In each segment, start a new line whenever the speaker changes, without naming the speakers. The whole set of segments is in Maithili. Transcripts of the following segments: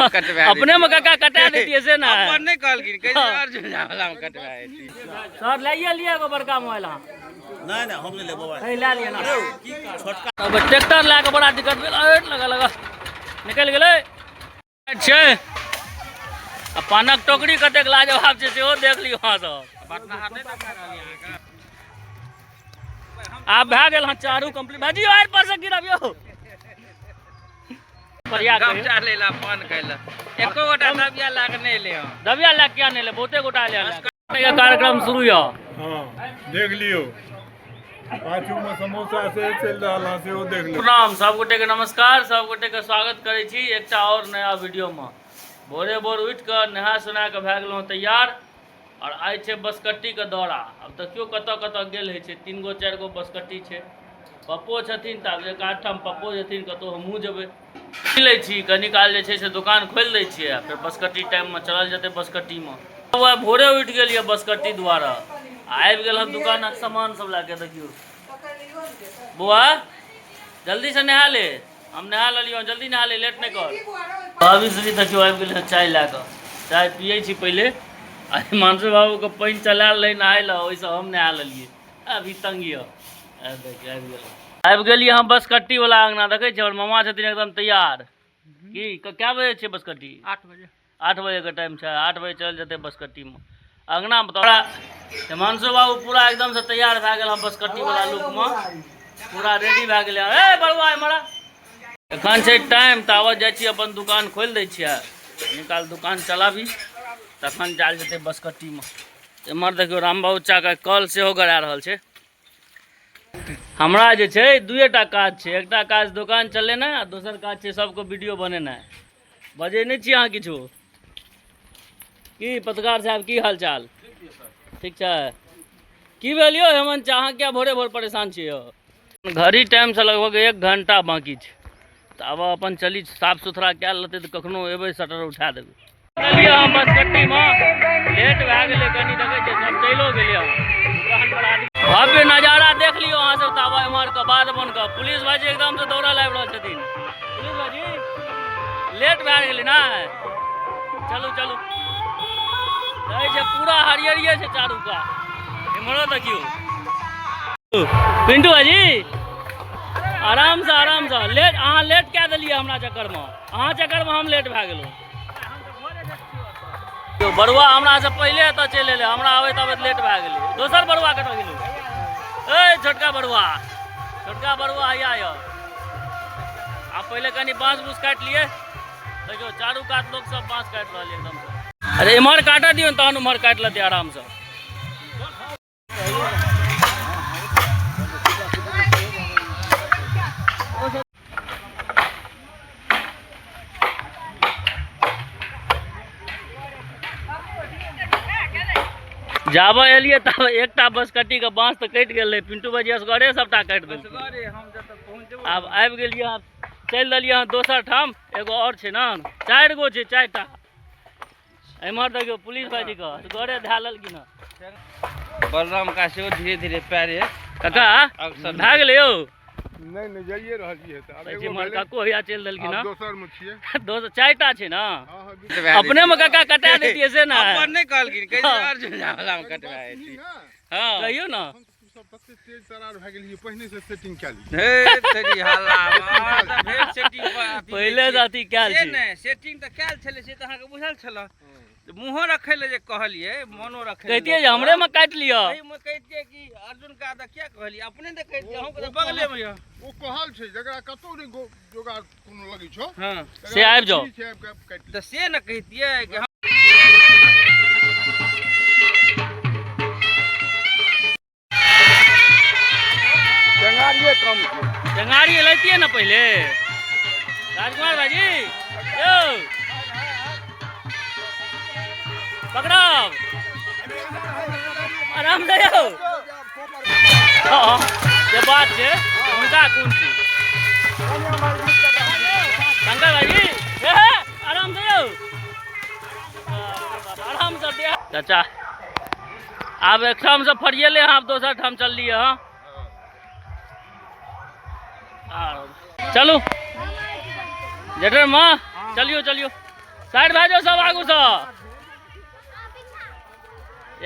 कटवा
अपने में काका कटा देतियै से ने।
अपन नहि कहलखिन, कहै छै अर्जुन झा वाला मे कटवा देतियै।
सर लाइए लिअ एगो बड़का मोबाइल अहाँ।
नहि नहि, हम नहि लेब मोबाइल।
हे लए लिअ ना। छोटका अब ट्रैक्टर लए कऽ बड़ा दिक्कत भेल। अरे लगा लगा निकलि गेलै छै। आ पानक टोकरी कतेक लाजवाब छै सेहो देख लियौ अहाँ सब। आब भए गेल हँ चारू कम्प्लीट। भाजी आर पर से गिरब यौ। बढ़िया कहियौ।
गमछा लै ला पान खाइ ला एको गोटा दबिया लए कऽ नहि एलै हँ।
दबिया लए किया नहि एलै? बहुते गोटा एलै हँ। कार्यक्रम शुरू यऽ।
हँ देख लियौ, पाछू में समोसा से चलि रहल हँ, सेहो देख लियौ।
प्रणाम सब गोटे के, नमस्कार सब गोटे के, स्वागत करै छी एकटा और नया वीडियो में। भोरे भोर उठि कऽ नहा सोना कऽ भए गेलहुँ तैयार और आइ छै बसकट्टी के दौरा। आब देखियौ कतऽ कतऽ गेल होइ छै। 3 गो 4 गो बसकट्टी छै। पप्पो छथिन तऽ आब एक आध ठाम पप्पो जेथिन, कतहु हमहूँ जेबै। लै छी कनी काल जे छै से दोकान खोलि दै छियै आ फेर बसकट्टी टाइममे चलल जेतै बसकट्टीमे। भोरे उठि गेलियै बसकट्टी द्वारा, आबि गेल हम दुकानक सामान सब लए कऽ। देखियौ बौआ, जल्दीसँ नहा ले, हम नहा लेलियै, जल्दी नहा ले, लेट नहि कर। भाभी श्री देखियौ आबि गेलै चाय लए कऽ। चाय पियै छी पहिले। आ हिमांशु बाबूके पानि चलायल रहै नहाय लए, ओहिसँ हम नहा लेलियै। अभी तंग यऽ। देखियौ आबि गेल, आबि गेलियै हम बसकट्टी वाला अंगना। देखै छियै हमर मामा छथिन एकदम तैयार। की कए बजे छै बसकट्टी?
8 बजे।
8 बजे के टाइम छै, 8 बजे चलि जेतै बसकट्टीमे अंगनामे। तऽ हिमांशु बाबू पूरा एकदम से तैयार भए गेल हम बसकट्टी वाला लुकमे, पूरा रेडी भए गेलै। ए बड़ुआ हमारा एखन छै टाइम, तावत जाइ छी अपन दुकान खोलि दै छियै, निकाल दुकान चलाबी तखन जायल जेतै बसकट्टीमे। एम्हर देखियौ रामबाबू चाचा के कल सेहो गड़ा रहल छै। हमरा जे छै दुएटा काज छै, एकटा काज दोकान चलेनाइ आ दोसर काज छै सबके वीडियो बनेनाइ। बजै नहि छी अहाँ किछु की? पत्रकार साहब की हाल चाल? ठीक छै। की भेल यौ हेमंत, अहाँ किया भोरे भोर परेशान छियै यौ? घड़ी टाइमसँ लगभग 1 घंटा बाँकी छै, तऽ आब अपन चली साफ सुथरा कए लेतै तऽ कखनो एबै शटर उठा देबै। चलिए हम बसकट्टीमे लेट भए गेलै कनि, देखै छियै सब चलिओ गेलै हँ दुकान पर आदमी। भव्य नजारा देख लियौ अहाँ सब। तऽ आब एम्हरके बाध बनके पुलिस भाईजी एकदम से दौड़ल आबि रहल छथिन। पुलिस भाईजी लेट भए गेलै ने? चलू चलू। देखै छै पूरा हरियरिये छै चारू कात। एम्हरो देखियौ पिंटू भाईजी, आरामसँ आरामसँ। लेट अहाँ लेट कए देलियै हमरा चक्करमे, अहाँ चक्करमे हम लेट भए गेलहुँ। बरुआ हमरा से पहिले एतऽ चलि एलै, हमरा आबैत आबैत लेट भए गेलै। दोसर बरुआ कतऽ गेलै? ए छोटका बरुआ, छोटका बरुआ हैया यऽ। आब पहिले कनि बाँस बुस काटि लिए। देखियौ चारू कात लोक सब बाँस काटि रहल एकदम से। अरे इम्हर काटऽ दियौ तहन उम्हर काटि लेतै आरामसँ। जाबऽ एलियै तब एकटा बसकट्टी के बाँस तऽ कटि गेल रहै। पिंटू भाईजी असगरे सबटा काटि देलखिन। आब आबि गेलियै, आब चलि देलियै हँ दोसर ठाम। एगो आओर छै ने, 4 गो छै, 4टा। एम्हर देखियौ पुलिस भाईजी के असगरे धए लेलखिन हँ।
बलराम का सेहो धीरे धीरे पैरे
काका भए गेलै यौ?
नहि नहि, जाइए रहल छियै तऽ आब एगो
भेलै। काको हैया चलि देलखिन हँ।
दोसर मे छियै।
दोसर 4टा छै ने? हँ, अपने मे काका कटा देतियै से ने।
अपन नहि कहलखिन, कहै छै अर्जुन झा वाला मे कटवा देतियै।
हँ कहियौ ने।
सब तते तेज तरार भए गेलियै, पहिने से सेटिंग कए ली।
हे तेरी हल्ला, अहाँ तऽ भेल सेटिंग पर अथी
पहिले से अथी कयल
से
छै।
नहि, सेटिंग तऽ कयल छलै, से तऽ अहाँके बुझल छल। मुँहो रखै लए जे कहलियै, मोनो रखै लए
कहितियै जे हमरे मे काटि लिअ।
एहिमे कहितियै कि अर्जुन का तऽ किया कहलियै, अपने तऽ कहितियै, अहूँके तऽ बगलेमे यऽ।
ओ कहल छै जकरा कतौ नहि जोगाड़ कोनो लगै छौ
हँ
से आबि जाउ।
छै, आबि कऽ काटि
तऽ से ने कहितियै कि
टेंगारिये कम छै।
टेंगारी लैतियै ने पहिले राजकुमार भाईजी यौ। पकड़ब आराम से यौ। हँ जे बात छै हुनका कोन चीज। शंकर भाईजी हे हे, आराम से यौ, आराम से। चाचा आब एक ठाम से फरिएले हँ, आब दोसर ठाम चललियै हँ। चलू जेठर माँ, चलियो चलियो। साइड भए जाओ सब आगूसँ।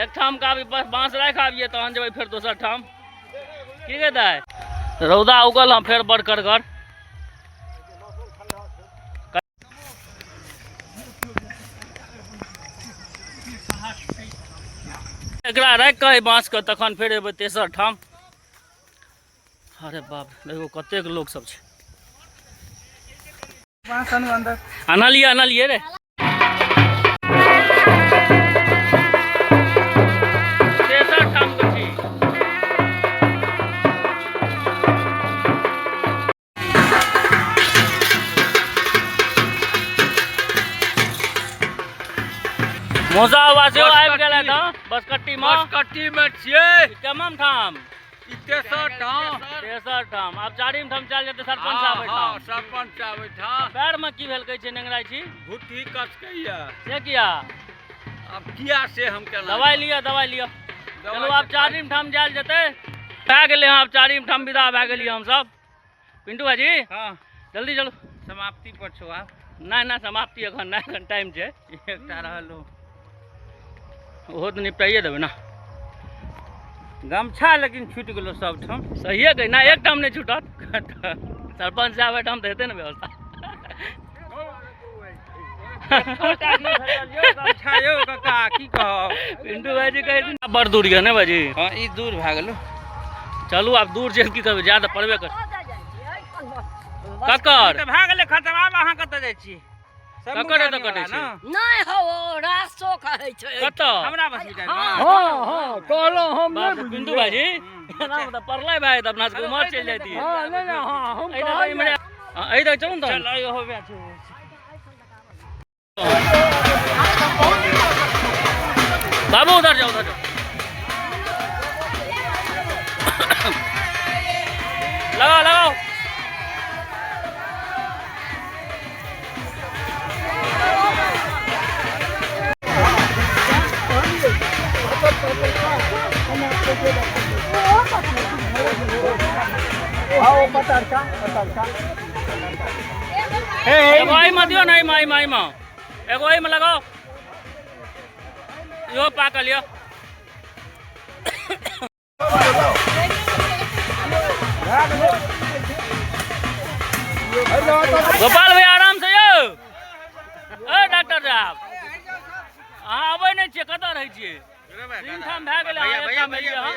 एक ठाम का अभी बस बाँस राखि आबियै तहन जेबै फेर दोसर ठाम। की गे दाइ, रौदा उगल हँ फेर बड़ कड़गर। एकरा राखि कऽ एहि बाँसके तखन फेर एबै तेसर ठाम। अरे बाप देखो कतेक लोक सब छै। अनलियै अनलियै रे। तेसर ठाम के छी। मौसा बाबा सेहो आबि गेलथि हँ बसकट्टी मे।
बसकट्टी मे छियै।
केमम ठाम?
ई तेसर ठाम।
तेसर ठाम। आब चारिम ठाम चल जेतै सरपंच साहब
हँ,
एहिठाम।
सरपंच साहब एहिठाम।
पैर मे की भेल कहै छै नेंगराइ छी?
घुट्ठी कसकैया।
से किया?
आब किया से हम केना
दवाइ लिअ, दवाइ लिअ। चलू आब चारिम ठाम जायल जेतै। भए गेलै हँ, आब चारिम ठाम विदा भए गेलियै हमसब। पिंटू भाईजी
हँ,
जल्दी चलू।
समाप्ति पर छौ आब।
नहि नहि समाप्ति एखन नहि, एखन टाइम छै।
एकटा रहल
ओहो तऽ निपटाइए देबै ने।
गमछा लेकिन छूटि गेलो सब ठाम।
सहिए कहै ना, एक ठाम नहि छूटत। सरपंच साहब एहिठाम तऽ हेतै ने व्यवस्था।
गमछा यौ काका की कहब।
पिंटू भाईजी कहै छथिन बड़ दूर यऽ ने भाईजी?
हँ ई दूर भए गेलो।
चलू आब दूर छै की करबै, जाय तऽ पड़बे कर। ककर?
तऽ भए गेलै खतम। आब अहाँ कतऽ जाइ छी?
ककर एतऽ कटै छै?
नहि हौ, रासो कहै छै।
कतऽ?
हमरा बस विचार।
हँ हँ कहलहुँ हम
बाप रे, पिंटू भाईजी एना मे तऽ पड़लै भाई, तऽ अपना सबके उम्हर चलि जैतियै।
हँ नहि नहि हँ हम
एहि दऽ इम्हरे, हँ, एहि दऽ चलू ने तहन।
चल हो छै।
बाबू उधर जाओ, उधर जाओ। लगाओ लगाओ। एगो एहिमे दियौ ने, एहिमे एहिमे एहिमे एगो एहिमे लगाओ। इहो पाकल यऽ। गोपाल भैया आराम से यौ। ए डॉक्टर साहब अहाँ अबै नहि छियै, कतऽ रहै छियै? तीन ठाम भए गेलै, अहाँ एक ठाम एलियै हँ।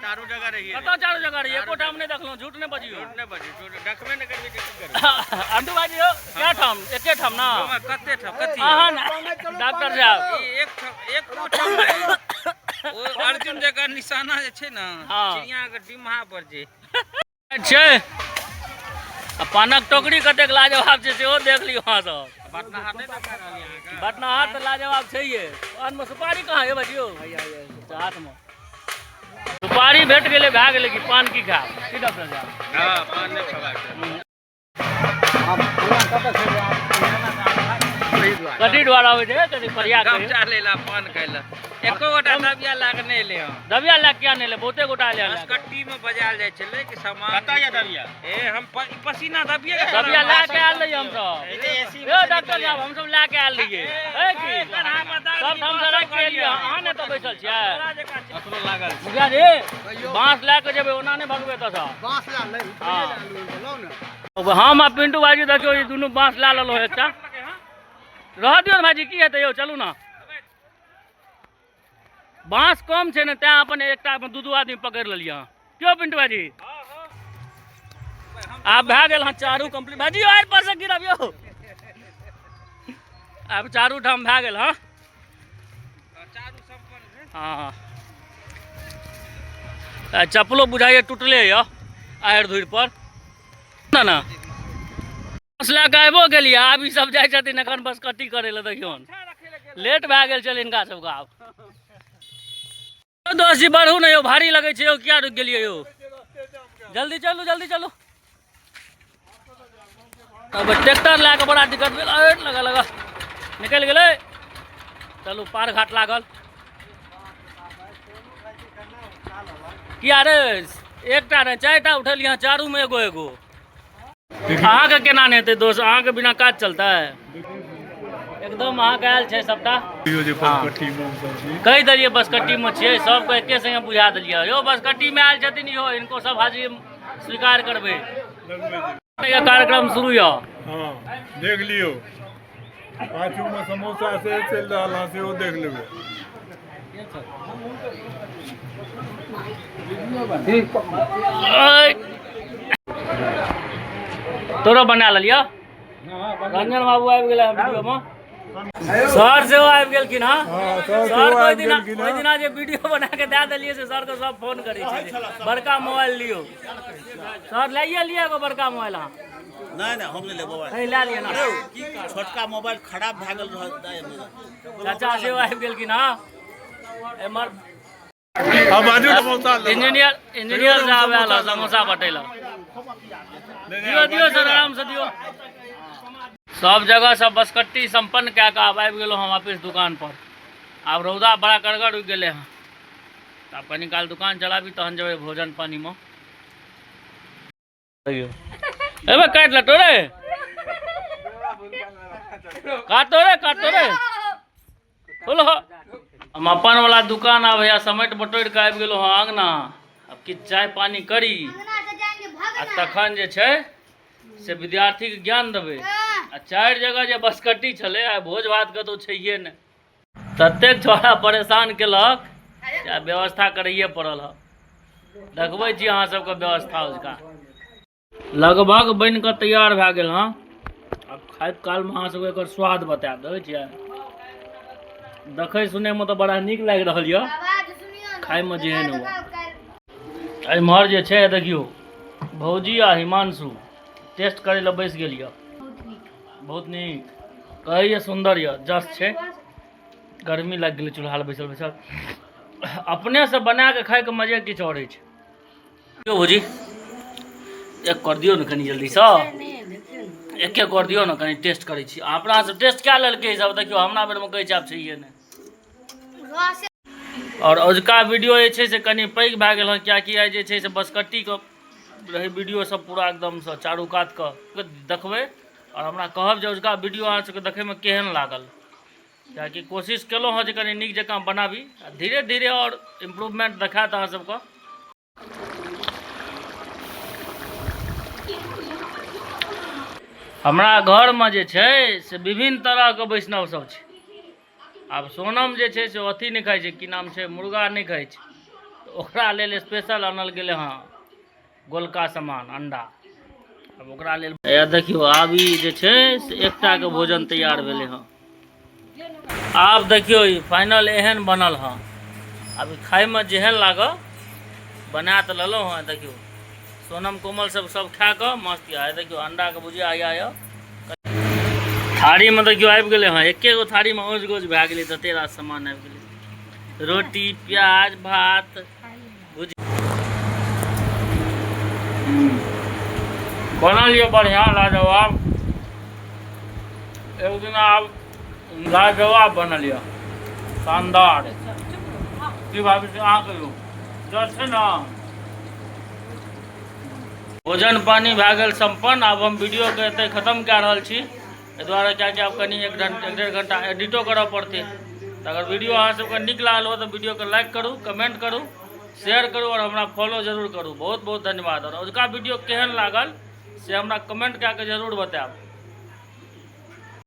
चारू जगह रहियै।
कतऽ चारू जगह रहियै? एको ठाम नहि देखलहुँ, झूठ नहि बजियौ।
नहि बजू, देखबे नहि करबै तऽ की करबै।
अंटू भाईजी यौ, कए ठाम? एके ठाम ना?
कते ठाम? कथी?
अहाँ ने डॉक्टर साहब।
ई एक ठाम, एको ठाम नहि। ओ अर्जुन जकाँ निशाना जे छै ने,
हँ।
चिड़िया के डिम्हा पर जे
छै। आ पानक टोकरी कतेक लाजवाब छै सेहो देख लियौ अहाँ सब।
बटनाहा नहि देखा रहल यऽ अहाँके?
बटनाहा तऽ लाजवाब छैहे। पानमे सुपारी कहाँ यौ बजियौ? हाथमे सुपारी भेट गेलै, भए गेलै कि पान की खायब? की डॉक्टर साहब?
हँ, पान नहि खेबाक चाही।
कथी द्वारा आबै छै? कथी परिया कहियौ।
गमछा लै ला पान खाय ला एको गोटा दबिया लए कऽ नहि एलै हँ।
दबिया लए किया नहि एलै? बहुते गोटा एलै हँ।
बसकट्टी मे बजायल जाइ छलै कि सामान।
कतऽ यऽ दबिया?
ए हम पसीना दबिये के
दबिया लए के आयल रहियै हमसब। यौ डॉक्टर साहब हमसब लए के आयल रहियै। है की? सब ठाम से राखि के एलियै। अहाँ ने तऽ बैसल छियै।
अखनो लागल।
मुखिया जी बाँस लए के जेबै, ओना नहि भगबै एतऽसँ।
बाँस लए ले,
हँ।
लौ ने।
हम आ पिंटू भाईजी देखियौ ई दुनू बाँस लए लेलहुँ एकटा। रह दियौ ने भाईजी, की हेतै यौ, चलू ने। बाँस कम छै ने तैं अपन एकटा अपन दू दू आदमी पकड़ि लेलियै हँ। क्यों पिंटू भाईजी? आब भए गेल हँ चारू कम्प्लीट। भाईजी आरि पर से गिरब यौ। आब चारू ठाम भए गेल हँ। हँ चप्पलो बुझाइए टूटले यऽ आरि धूरि पर। ना ना बाँस लए कऽ आबिओ गेलियै। आब ई सब जाइ छथिन एखन बसकट्टी करै लए। देखियौ लेट भए गेल छलै हिनका सबके। आब दोस्त जी बढ़ू ने यौ, भारी लगै छै यौ। किया रुकि गेलियै यौ? जल्दी चलू, जल्दी चलू। तब ट्रैक्टर लए कऽ बड़ा दिक्कत भेल। अरे लगा लगा निकलि गेलै। चलू पार घाट लागल। किया रे? एकटा नहि चारिटा उठेलियै हँ, चारूमे एगो एगो। अहाँके केना नहि हेतै दोस्त? अहाँके बिना काज चलतै? एकदम अहाँके आयल छै सबटा।
कहियो जे बसकट्टीमे हमसब छी।
कहि देलियै बसकट्टीमे छियै, सबके एके संगे बुझा देलियै। यौ बसकट्टीमे आयल छथिन इहो, हिनको सब हाजिरी स्वीकार करबै।
लगबै
कार्यक्रम शुरू यऽ।
हँ देख लियौ, पाछूमे समोसा से चलि रहल हँ, सेहो देख लेबै।
तोरो बना लेलियौ। रंजन बाबू आबि गेलै वीडियोमे, सर सेहो आबि गेलखिन। हँ सर, ओहि दिना ओहि दिना जे वीडियो बना के दए देलियै से सरके सब फोन करै छै, बड़का मोबाइल लियौ सर, लाइए लिअ एगो बड़का मोबाइल अहाँ।
नहि नहि, हम नहि लेब मोबाइल।
लए लिअ ना।
छोटका मोबाइल खराब भए गेल रहत।
चाचा सेहो आबि गेलखिन। हँ एम्हर इंजीनियर इंजीनियर साहब आयल हँ समोसा बटै लए। दियौ दियौ सर, आराम से दियौ। सब जगह सब बसकट्टी सम्पन्न कए कऽ आब आबि गेलहुँ हम वापिस दुकान पर। आब रौदा बड़ा कड़गर उगि गेलै हँ, तऽ आब कनी काल दुकान चलाबी तहन जेबै भोजन पानीमे। एबे काटि लेतो रे, काटो रे, काटो रे, बोलो। हम अपन वाला दुकान आब हैया समेट बटोरि कऽ आबि गेलहुँ हँ अङ्गना। आब किछु चाय पानी करी आ तखन जे छै से विद्यार्थीके ज्ञान देबै। आ चारि जगह जे बसकट्टी छलै, आ भोज भात कतहु छैहे नहि। ततेक छोड़ा परेशान केलक जे आब व्यवस्था करैए पड़ल हँ। देखबै छी अहाँ सबके व्यवस्था। उसका लगभग बनि कऽ तैयार भए गेल हँ। आब खाइत कालमे अहाँ सबके एकर स्वाद बतायब। देखै छियै, देखै सुनैमे तऽ बड़ा नीक लागि रहल यऽ, खायमे जेहन हुए। एम्हर जे छै देखियौ, भौजी आ हिमांशु टेस्ट करै लए बैस गेल यऽ। बहुत नीक कहैए, सुन्दर यऽ, जस छै। गर्मी लागि गेलै चूल्हा लग बैसल बैसल। अपनेसँ बना कऽ खायके मजे किछु आओर अछि। यौ भौजी, एक कर दियौ ने कनि जल्दीसँ, एक एक कर दियौ ने, कनि टेस्ट करै छी। अपना सब टेस्ट कए लेलकै सब, देखियौ हमरा बेरमे कहै छै आब छैहे नहि। आओर अजुका वीडियो जे छै से कनि पैघ भए गेल हँ, किएकि आइ जे छै से बसकट्टीके रहै वीडियो सब पूरा एकदमसँ चारू कातके देखबै। आओर हमरा कहब जे अजुका वीडियो अहाँ सबके देखैमे केहन लागल, किएकि कोशिश केलहुँ हँ जे कनि नीक जकाँ बनाबी आ धीरे धीरे आओर इम्प्रूवमेंट देखायत अहाँ सबके। हमरा घरमे जे छै से विभिन्न तरहके वैष्णव सब छै। आब सोनम जे छै से अथी नहि खाइ छै, की नाम छै, मुर्गा नहि खाइ छै, तऽ ओकरा लेल स्पेशल आनल गेलै हँ गोलका सामान, अंडा। आब ओकरा लेल देखियौ, आब ई जे छै से एकटाके भोजन तैयार भेलै हँ। आब देखियौ, ई फाइनल एहन बनल हँ। आब ई खायमे जेहन लागऽ, बना तऽ लेलहुँ हँ। देखियौ सोनम कोमल सब सब खा कऽ मस्त यऽ। देखियौ अंडाके भुजिया आया यऽ थारीमे, देखियौ आबि गेलै हँ। एके गो थारीमे औज गोज भए गेलै, तते रास सामान आबि गेलै, रोटी, प्याज, भात, भुजिया बनल यऽ बढ़िआँ, लाजवाब। एक दिन आब लाजवाब बनल यऽ, शानदार। की भाभी से अहाँ कहियौ, जस छै ने? भोजन पानी भए गेल सम्पन्न। आब हम वीडियोके एतै खतम कए रहल छी, एहि दुआरे किएकि आब कनि एक घंटा एक डेढ़ घंटा एडिटो करऽ पड़तै। तऽ अगर वीडियो अहाँ सबके नीक लागल हो तऽ वीडियोके लाइक करू, कमेंट करू, शेयर करू आओर हमरा फॉलो जरूर करू। बहुत बहुत धन्यवाद। आओर अजुका वीडियो केहन लागल से हमरा कमेंट कए कऽ जरूर बतायब।